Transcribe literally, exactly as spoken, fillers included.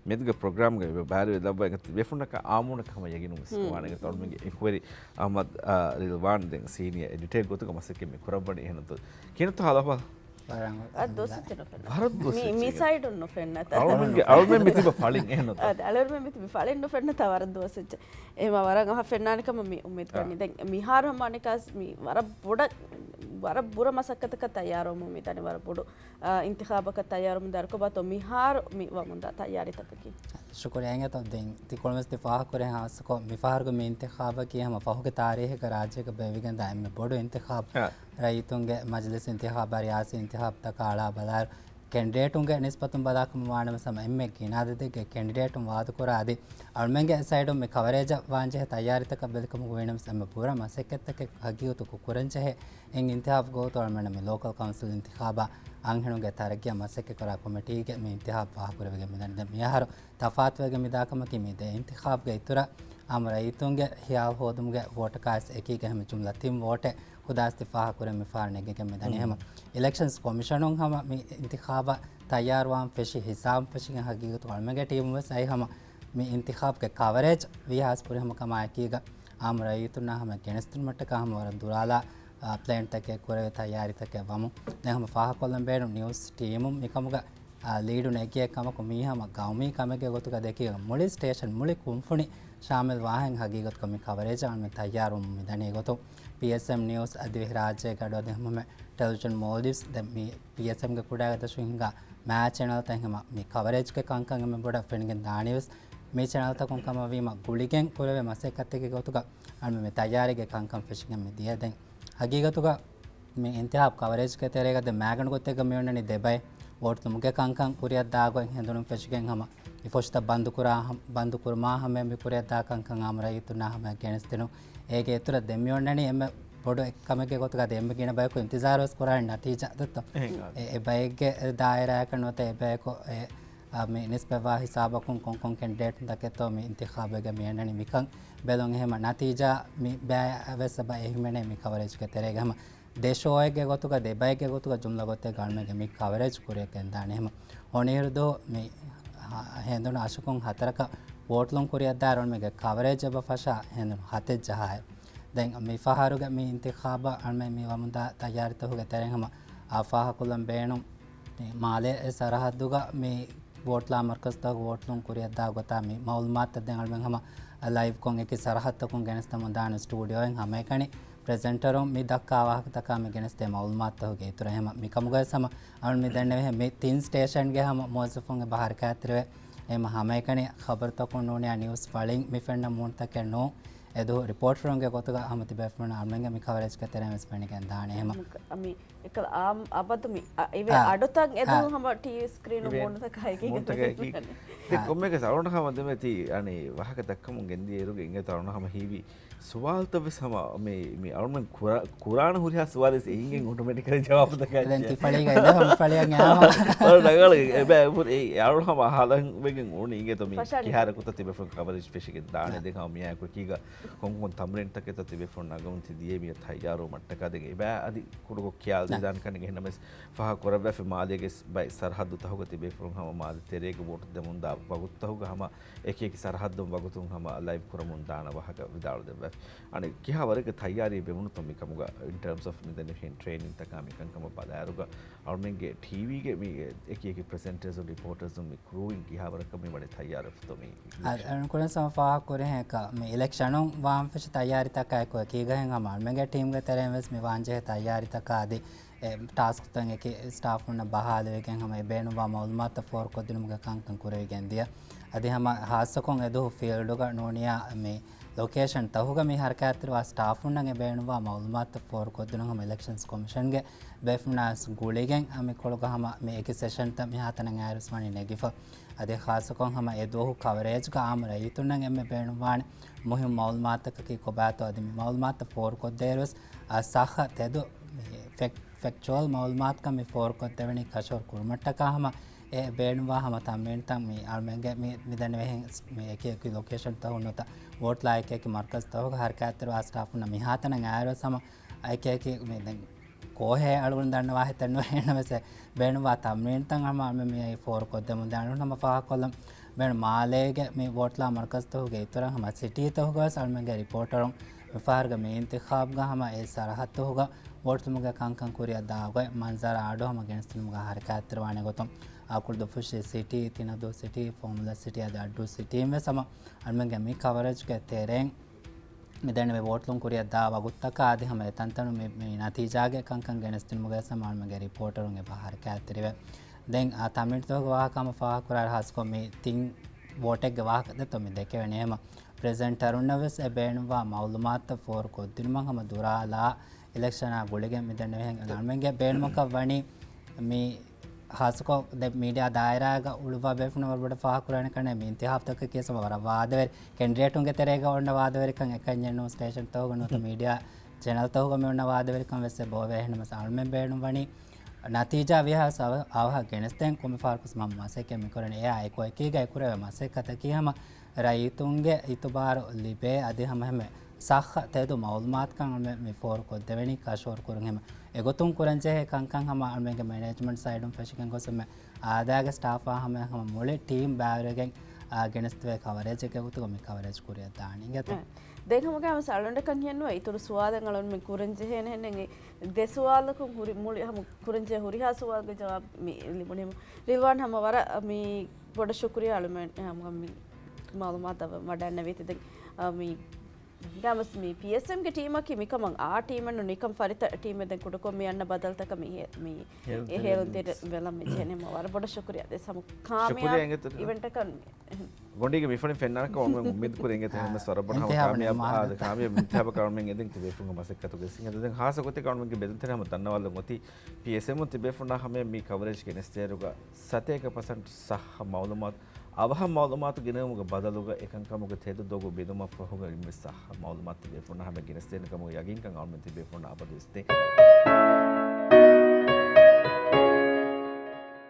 މިއަދުގެ ޕްރޮގްރާމްގައި ބައިވެރިވެ ލައްވާ އެނގޭތޯ ތިބޭފުޅުންނަކަށް އާއްމުންނަކަށް ހަމަ ޔަގީނުން ވެސް ހުން. ނުވާނެ. އެނގޭތޯ އަޅުމެންގެ އެކުވެރި އަޙްމަދު، އާ، ރިލްވާން ދެން ސީނިއަ އެޑިޓަރެއް ގޮތުގަ މަސައްކަތް މި ކުރައްވަނީ. އެހެންތޯ ކިހިނެއްތޯ ހާލު އަޙްވާލު؟ ވަރަށް އަދި ދުވަސް އެއްޗެއް ނުފެންނަ. ވަރަށް ދުވަސް މި، އެއްޗެއް މި އިނގޭ. ސައިޑުން ނުފެންނަތާ. އަޅުމެންގެ، އަޅުމެން މި ތިބަ ފަޅިން އެހެންނުތަ؟ އަދި އަޅުމެން މި ތިބަ ފަޅިން ނުފެންނަތާ ވަރަށް ދުވަސް އެއްޗެއް. އެހެން ވަރަށް އަހަ ފެންނާނެ ކަމަށް މި އުއްމީދު ކުރަނީ. އާ. ދެން މިހާރު ހަމަ އަނެއްކާސް މި ވަރަށް ބޮޑަށް، ވަރަށް ބުރަ މަސައްކަތަކަށް ތައްޔާރުވަމުން މި ދަނީ ވަރަށް ބޮޑު، އާ، އިންތިޚާބަކަށް ތައްޔާރުވަމުން ދަރިކޮބާތޯ މިހާރު މި ވަމުންދާ ތައްޔާރީތަކަކީ. ޝުކުރިއްޔާ އިނގޭތޯ ދެން ތި ކޮޅުންވެސް ތި ފާހަގަކުރޭ ހާއްސަކޮށް މި ފަހަރުގެ މި އިންތިޚާބަކީ ހަމަ ފަހުގެ ތާރީހެއްގަ ރާއްޖޭގަ ބޭއްވިގެންދާ އެންމެ ބޮޑު އިންތިޚާބު. އާ. ރައްޔިތުންގެ މަޖިލިސް އިންތިޚާބާ ރިޔާސީ އިންތިޚާބުތަކާ އަޅާ ބަލާއިރު، ކެންޑިޑޭޓުންގެ ނިސްބަތުން ބަލާކަމަށް ވާނަމަވެސް ހަމަ އެންމެ ގިނަ އަދަދެއްގެ ކެންޑިޑޭޓުން ވާދަކުރާ އަދި އަޅުމެންގެ ސައިޑުން މި ކަވަރޭޖަށް ވާންޖެހޭ ތައްޔާރީތަކަށް ބެލިކަމުގަ ވީނަމަވެސް އެންމެ ބުރަ މަސައްކަތްތަކެއް ހަގީގަތު ކުރަންޖެހޭ. އިން އިންތިޚާބު ގޮތުގަ އަޅުމެންނަށް މި ލޯކަލް ކައުންސިލް އިންތިޚާބާ އަންހެނުންގެ ތަރައްގީއަށް މަސައްކަތްކުރާ ކޮމިޓީގެ މި އިންތިޚާބު ފާހަގަކުރެވިގެން މިދަނީ. ދެން މިއަހަރު ތަފާތުވެގެން މިދާކަމަކީ މި ދެ އިންތިޚާބުގެ އިތުރަށް އާއްމު ރައްޔިތުންގެ ހިޔާލު ހޯދުމުގެ ވޯޓަކާވެސް އެކީގަ ހަމަ ޖުމްލަ ތިން ވޯޓެއް ހުދާސް ތި ފާހަގަކުރެން މިފަހަރު ނެގިގެން މިދަނީ. ހަމަ އިލެކްޝަންސް ކޮމިޝަނުން ހަމަ މި އިންތިޚާބަށް ތައްޔާރުވާން ފެށި ހިސާބުން ފެށިގެން ހަގީގަތުގަ އަޅުމެންގެ ޓީމުން ވެސް އައި ހަމަ މި އިންތިޚާބުގެ ކަވަރޭޖް ވީހާވެސް ފުރިހަމަކަމާ އެކީގަ އާއްމު ރައްޔިތުންނާ ހަމަ ގެނެސްދިނުމަށްޓަކާ ހަމަ ވަރަށް ދުރާލާ، އާ، ޕްލޭންތަކެއް ކުރެވޭ ތައްޔާރީތަކެއް ވަމުން. ދެން ހަމަ ފާހަގަކޮށްލަން ބޭނުން ނިއުސް ޓީމުން މިކަމުގަ އާ، ލީޑު ނެގިޔަ ކަމަކު މީ ހަމަ ގައުމީ ކަމެއްގެ ގޮތުގަ ދެކި މުޅި ސްޓޭޝަން މުޅި ކުންފުނި ޝާމިލް ވާހެން ހަގީގަތުގަ މި ކަވަރޭޖަށް އަޅުމެން ތައްޔާރުވަމުން މިދަނީ ގޮތުން. ޕީއެސްއެމް ނިއުސް އަދި ވެހިރާއްޖޭގެ އަޑު އަދި ހަމަ ޓެލެވިޝަން މޯލްޑިވްސް ދެން މި ޕީއެސްއެމްގެ ކުޑައިގަ ދަށުން ހިނގާ މާ ޗެނަލްތައް ހަމަ މި ކަވަރޭޖްގެ ކަންކަން އެންމެ ބޮޑަށް ފެނިގެން ދާނީވެސް މި ޗެނަލްތަކުން ކަމަށްވީމަ ގުޅިގެން ކުރެވޭ މަސައްކަތެއްގެ ގޮތުގަ އަޅުމެން މި ތައްޔާރީގެ ކަންކަން ފެށިގެން މި ދިޔަ. ދެން ހަގީގަތުގަ މި އިންތިޚާބު ކަވަރޭޖްގެ ތެރޭގަ ދެން މާގަނޑު ގޮތެއްގަ މި އޮންނަނީ ދެބައި ވޯޓް ލުމުގެ ކަންކަން ކުރިއަށް ދާގޮތް ހެނދުނުން ފެށިގެން ހަމަ މި ފޮށިތައް ބަންދު ކުރާ ހަމަ، ބަންދު ކުރުމާ ހަމަ މި ކުރިއަށް ދާ ކަންކަން އާއްމު ރައްޔިތުންނާ ހަމަ ގެނެސްދިނުން. އޭގެ އިތުރަށް ދެން މި އޮންނަނީ އެންމެ ބޮޑު އެއްކަމެއްގެ ގޮތުގަ އަދި އެންމެ ގިނަ ބަޔަކު އިންތިޒާރު ވެސް ކުރާނެ ނަތީޖާ ދޮއްތޯ؟ އެ، އެ ބައެއްގެ ދާއިރާއަކަށް ނުވަތަ އެ ބަޔަކު އެ އާ، މި ނިސްބަތްވާ ހިސާބަކުން ކޮންކޮން ކެންޑިޑޭޓުންތަކެއްތޯ މި އިންތިޚާބުގަ މި އަންނަނީ މިކަން ބެލުން އެހެމަ ނަތީޖާ މި ބައި ވެސް އެބަ އެހިމެނޭ މި ކަވަރޭޖްގެ ތެރޭގަ ހަމަ ދެ ޝޯއެއްގެ ގޮތުގަ ދެ ބައެއްގެ ގޮތުގަ ޖުމްލަ ގޮތެއްގަ އަޅުމެންގެ މި ކަވަރޭޖް ކުރިއަށް ގެންދާނެ ހަމަ އޮނިހިރު ދުވަހު މި ހަ-، ހެނދުނު އަށަކުން ހަތަރަކަށް ވޯޓްލުން ކުރިއަށްދާއިރު އަޅުމެންގެ ކަވަރޭޖް އެބަ ފަށާ ހެނދުނު ހަތެއް ޖަހާއިރު. ދެން މި ފަހަރުގެ މި އިންތިޚާބަށް އަޅުމެން މި ވަމުންދާ ތައްޔާރީތަކުގެ ތެރެއިން ހަމަ އާ ފާހަގަކޮށްލަން ބޭނުން މި މާލޭ ސަރަހައްދުގަ މި ވޯޓްލާ މަރްކަޒްތަކުގަ ވޯޓްލުން ކުރިއަށްދާ ގޮތާ މި މައުލޫމާތުތައް ދެން އަޅުމެން ހަމަ ލައިވްކޮށް އެކި ސަރަހައްދަކުން ގެނެސްދެމުން ދާނެ ސްޓޫޑިއޯއިން ހަމައެކަނި ޕްރެޒެންޓަރުން މި ދައްކާ ވާހަކަތަކާ މި ގެނެސްދޭ މައުލޫމާތުތަކުގެ އިތުރަށް. ހަމަ މިކަމުގަވެސް ހަމަ އަޅުން މި ދެންނެވިހެން މި ތިން ސްޓޭޝަންގެ ހަމަ މުވައްޒަފުން އެބަ ހަރަކާތްތެރިވެ އެހެމަ ހަމައެކަނި ޚަބަރުތަކުން ނޫނިޔާ ނިއުސް ފަޅިން މި ފެންނަ މޫނުތަކެއް ނޫން. އެދުވަހު ރިޕޯޓަރުންގެ ގޮތުގަ ހަމަ ތިބޭފުޅުން އަޅުމެންގެ މި ކަވަރޭޖްގެ ތެރެއިން ވެސް ފެނިގެން ދާނެ އެހެމަ. މި އެކަލަ އާ، އަބަދު މި، އަ، އިވެ އާ. އަޑުތައް އެދު އާ. ހަމަ ޓީވީ ސްކްރީނު އިވެ މޫނުތަކާ އެކީގަ މޫނުތަކާ އެކީ. ދެ އާ. ކޮންމެއަކަސް އަޅުން ހަމަ ދެމެ ތީ އަނި ވާހަކަ ދައްކަމުން ގެންދިޔައިރުގެ އިނގޭތޯ އަޅުން ހަމަ ހީވީ ސުވާލުތައް ވެސް ހަމަ މި، މި އަޅުމެން ކުރާ، ކުރާން ހުރިހާ ސުވާލެއް އެނގެން އޮޓޮމެޓިކަލީ ޖަވާބުތަކާ ދެން ތި ފަޅީގަ އިނދެ ހަމަ ފަޅިއަށް އައި ހަމަ. އަޅު ރަނގަޅު އެބަ އެ އަޅުން ހަމަ ހާލަން ވެގެން އުޅުނީ އިނގޭތޯ މި ފަށާނީ. ކިހާރަކުތަ ތިބޭފުޅުން ކަވަރޭޖް ފެށިގެން ދާނެ ދެން ހަމަ މިއާއެކު އެކީގަ ކޮންކޮން ތަމްރީންތަކެއްތޯ ތިބޭފުޅުން ނަގަމުން ތި ދިޔައީ މިއަށް ތައްޔާރުވުމަށްޓަކާ ދެން އެބަ އަދި ކުޑަކޮށް ކިޔާލަދީދާނެ ކަން އެހެންނަމަވެސް ފާހަގަ ކުރައްވާފި މާލޭގެ ބައި ސަރަހައްދުތަކުގަ ތިބޭފުޅުން ހަމަ މާލެ ތެރޭގެ ވޯޓު ދެމުންދާ ވަގުތުތަކުގަ ހަމަ އެކި އެކި ސަރަހައްދުން ވަގުތުން ހަމަ ލައިވް ކުރަމުން ދާނަ ވާހަކަ ވިދާޅުދެއްވާފި. އަނެއް ކިހާ ވަރެއްގެ ތައްޔާރީ ވެވުނުތޯ މިކަމުގަ އިން ޓާމްސް އޮފް މިދެންނެވިހެން ޓްރޭނިންތަކާ މިކަންކަމަށް ބަލާއިރުގަ އަޅުމެންގެ ޓީވީގެ މި އެކި އެކި ޕްރެޒެންޓޭސް ރިޕޯޓަރސް މި ކްރޫއިން ކިހާވަރަކަށް މި ވަނީ ތައްޔާރަށްތޯ މި އިލެކްޝަން؟ އަ، އަ، ކުރިން ސަމަ ފާހަގަކުރިހެން އެކަ މި އިލެކްޝަނުން ވާން ފެށި ތައްޔާރީތަކާ އެކު އެކީގަހެން ހަމަ އަޅުމެންގެ ޓީމްގެ ތެރެއިން ވެސް މި ވާންޖެހޭ ތައްޔާރީތަކާ އަދި އެ ޓާސްކުތައް އެކި ސްޓާފުންނަށް ބަހާލެވިގެން ހަމަ އެ ބޭނުންވާ މައުލޫމާތު ފޯރުކޮށްދިނުމުގެ ކަންކަން ކުރެވިގެން ދިޔަ. އަދި ހަމަ ހާއްސަކޮށް އެދުވަހު ފީލްޑުގަ ނޫނިޔާ މި ލޮކޭޝަން ތަހުގަ މި ހަރަކާތްތެރިވާ ސްޓާފުންނަށް އެ ބޭނުންވާ މައުލޫމާތު ފޯރުކޮށްދިނުން ހަމަ އިލެކްޝަންސް ކޮމިޝަންގެ ބޭފުޅުންނާ ވެސް ގުޅިގެން މިކޮޅުގަ ހަމަ މި އެކި ސެޝަންތައް މިހާތަނަށް އައިރުވެސް ވަނީ ނެގިފަ. އަދި ޚާއްޞަކޮށް ހަމަ އެ ދުވަހު ކަވަރޭޖްގަ އާއްމު ރައްޔިތުންނަށް އެންމެ ބޭނުންވާނެ މުހިންމު މައުލޫމާތަކަކީ ކޮބާތޯ އަދި މި މައުލޫމާތު ފޯރުކޮށްދޭއިރުވެސް އަ، ސައްހަ ތެދު މި ފެކް-، ފެކްޗުއަލް މައުލޫމާތުކަން މި ފޯރުކޮށްދެވެނީ ކަށަވަރު ކުރުމަށްޓަކާ ހަމަ އެ ބޭނުންވާ ހަމަ ތަމްރީންތައް މި އަޅުމެންގެ މި، މިދެންނެވިހެން މި އެކި އެކި ލޮކޭޝަންތައް ނުވަތަ ވޯޓްލާ އެކި އެކި މަރްކަޒްތަކުގަ ހަރަކާތްތެރިވާ ސްޓާފުންނަށް މިހާތަނަށް އައިރުވެސް ހަމަ އެކި އެކި މި ދެން ކޯހޭ އަޅުގަނޑު ދަންނަ ވާހެއްތައް ނުވޭ ނަމަވެސް ބޭނުންވާ ތަމްރީންތައް ހަމަ އަޅުމެން މިއައި ފޯރުކޮށްދެމުން ދާނެ. ހަމަ ފާހަގަކޮށްލަން މޭން މާލޭގެ މި ވޯޓްލާ މަރުކަޒުތަކުގެ އިތުރަށް ހަމަ ސިޓީތަކުގަވެސް އަޅުމެންގެ ރިޕޯޓަރުން މިފަހަރުގެ މި އިންތިޚާބުގަ ހަމަ އެ ސަރަހައްދުތަކުގަ ވޯޓްލުމުގެ ކަންކަން ކުރިއަށް ދާ އޮތް މަންޒަރާ އަޑު ހަމަ ގެނެސްދިނުމުގަ ހަރަކާތްތެރިވާނެ ގޮތުން އަކުޅުދުއްފުށި ސިޓީ، ތިނަދޫ ސިޓީ، ފުވައްމުލައް ސިޓީ އަދި އައްޑޫ ސިޓީން ވެސް ހަމަ އަޅުމެންގެ މި ކަވަރޭޖްގެ ތެރެއިން މިދެންނެވި ވޯޓްލުން ކުރިއަށް ދާ ވަގުތުތަކާ އަދި ހަމަ އެތަންތަނުން މި، މި ނަތީޖާގެ ކަންކަން ގެނެސްދިނުމުގަ ވެސް ހަމަ އަޅުމެންގެ ރިޕޯޓަރުން އެބަ ހަރަކާތްތެރިވޭ. ދެން އާ ތަމްރީނުތަކުގެ ވާހަކަ ހަމަ ފާހަގަކުރާއިރު ހާއްސަކޮށް މި ތިން ވޯޓެއްގެ ވާހަކަ ދެއްތޯ މި ދެކެވެނީ ހަމަ ޕްރެޒެންޓަރުންނަށް ވެސް އެ ބޭނުންވާ މައުލޫމާތުތައް ފޯރުކޮށްދިނުމަށް ހަމަ ދުރާލާ އިލެކްޝަނާ ގުޅިގެން މިދެންނެވިހެން އަޅުމެންގެ ބޭނުމަކަށް ވަނީ މި ހާއްސަކޮށް ދެ މީޑިއާ ދާއިރާގަ އުޅުއްވާ ބޭފުޅުން ވަރަށް ބޮޑަށް ފާހަގަކުރާނެ ކަންނޭނގެ މި އިންތިހާބުތަކަކީ ވަރަށް ވާދަވެރި ކެންޑިޑޭޓުންގެ ތެރޭގަ އޮންނަ ވާދަވެރިކަން އެކަންޏެއް ނޫން ސްޓޭޝަންތަކުގަ ނުވަތަ މީޑިއާ ޗެނަލްތަކުގަ މި އޮންނަ ވާދަވެރިކަން ވެސް އެބައޮވޭ. އެހެންނަމަވެސް އަޅުމެން ބޭނުންވަނީ ނަތީޖާ ވީހާވެސް އަވަހަށް ގެނެސްދޭން ކޮންމެ ފަހަރަކުވެސް މަ މަސައްކަތް މިކުރަނީ އެއާ އެކު އެކީގައި ކުރެވޭ މަސައްކަތަކީ ހަމަ ރައްޔިތުންގެ އިތުބާރު ލިބޭ އަދި ހަމަ ހަމަ ސައްހަ ތެދު މައުލޫމާތުކަން މި، މި ފޯރުކޮށްދެވެނީ ކަށަވަރު ކުރުން ހަމަ އެގޮތުން ކުރަންޖެހޭ ކަންކަން ހަމަ އަޅުމެންގެ މެނޭޖްމަންޓް ސައިޑުން ފެށިގެން ގޮސް މި އާދައިގެ ސްޓާފާ ހަމަ، ހަމަ މުޅި ޓީމް ބައިވެރިވެގެން އާ، ގެނެސްދެވޭ ކަވަރޭޖެއްގެ ގޮތުގަ މި ކަވަރޭޖް ކުރިއަށް ދާނީ އިނގޭތޯ. އެ. ދެން ހަމަގައި ވެސް އަޅުގަނޑަކަށް ހިއެއްނުވޭ އިތުރު ސުވާލެއް އަޅުގަނޑުމެން ކުރަން ޖެހޭނެ ހެންނެއް. ދެ ސުވާލަކުން ހުރި، މުޅި ހަމަ ކުރަން ޖެހޭ ހުރިހާ ސުވާލުގެ ޖަވާބު މި ލިބުނީމަ. ރިލްވާން ހަމަ ވަރަށް މި ބޮޑަށް ޝުކުރިއްޔާ އަޅުގަނޑު ހަމަ މި މައުލޫމާތު ވަޑައިގެންނެވީތީ. ދެން، އަ، މި ގަމަސް މި ޕީއެސްއެމްގެ ޓީމަކީ މިކަމަށް އާ ޓީމެއްނު ނިކަން ފަރިތަ ޓީމެއް ދެން ކުޑަކޮށް މި އަންނަ ބަދަލުތަކަށް މި ހޭ-، މި ހޭލުން ހޭލުން ތިރި ވެލަން މި ޖެހެނީމަ ވަރަށް ބޮޑަށް ޝުކުރިއްޔާ ދޭ ހަމަ ކާމިޔާބު ޝުކުރިއްޔާ އިނގޭތޯ. އިވެންޓަކަށް ގޮނޑީގެ މި ފަނި ފެންނާނަކަށް އޮންމެ އުއްމީދު ކުރި އިނގޭތޯ ހަމަ ސަރަބަން ހަމަ އިންތިހާބު ކާމިޔާބު، ނިންމާ. އާ، ކާމިޔާބު އިންތިހާބަކަށް އަޅުމެން އެދެން ތިބޭފުޅުންގެ މަސައްކަތުގެ ސިނގަދު. ދެން ހާއްސަ ގޮތެއް އަޅުމެންގެ ބެލުންތެރި ހަމަ ދަންނަވާލަން އޮތީ ޕީއެސްއެމް ތިބޭފުޅުންނާ ހަމަ މި ކަވަރޭޖް ގެނެސްދޭއިރުގަ ސަތޭކަ ޕަސެންޓް ސައްހަ މައުލޫމާތު އަވަހަށް މައުލޫމާތު ގެނެވުމުގެ ބަދަލުގަ އެކަންކަމުގެ ތެދު ދޮގު ބިނުމަށްފަހުގަ އިންވެސް ސައްހަ މައުލޫމާތު ތިބޭފުޅުންނާ ހަމަ ގެނެސްދޭނެ ކަމުގެ ޔަގީންކަން އަޅުމެން ތިބޭފުޅުންނަށް އަބަދުވެސް ދޭ.